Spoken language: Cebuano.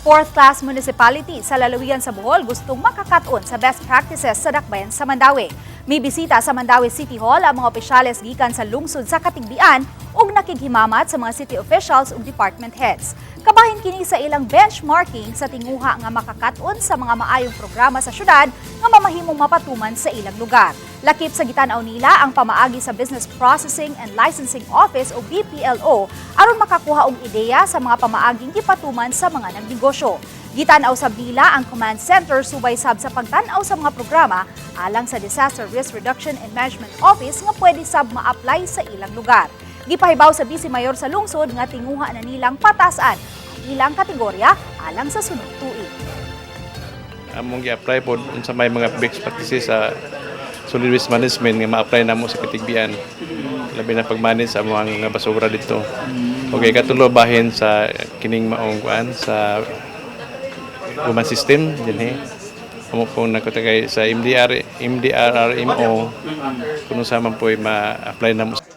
Fourth class municipality sa lalawigan sa Bohol gustong makakat-on sa best practices sa dakbayan sa Mandaue. May bisita sa Mandaue City Hall ang mga opisyales gikan sa lungsod sa Catigbian ug nakighimamat sa mga city officials ug department heads. Kabahin kini sa ilang benchmarking sa tinguha nga makakat-on sa mga maayong programa sa syudad nga mamahimong mapatuman sa ilang lugar. Lakip sa gitan-aw nila ang pamaagi sa Business Processing and Licensing Office o BPLO aron makakuha og ideya sa mga pamaaging gipatuman sa mga nagnegosyo. Gitan-aw sab nila ang command center subay sab sa pagtan-aw sa mga programa alang sa Disaster Risk Reduction and Management Office nga pwede sab ma-apply sa ilang lugar. Gipahibaw sa Vice Mayor sa lungsod nga tinguha na nilang patasan ang ilang kategorya alang sa sunod tuig. Among gi-apply pod unsa may mga best practices sa solid waste management nga ma-apply namo sa Catigbian. Labi na pag-manage sa among mga basura dito. Okay, katulo, bahin sa kining maong kuan sa human system dinhi. Amo po nagkutagay sa MDR MDRRMO kung unsa man po'y ma-apply namo.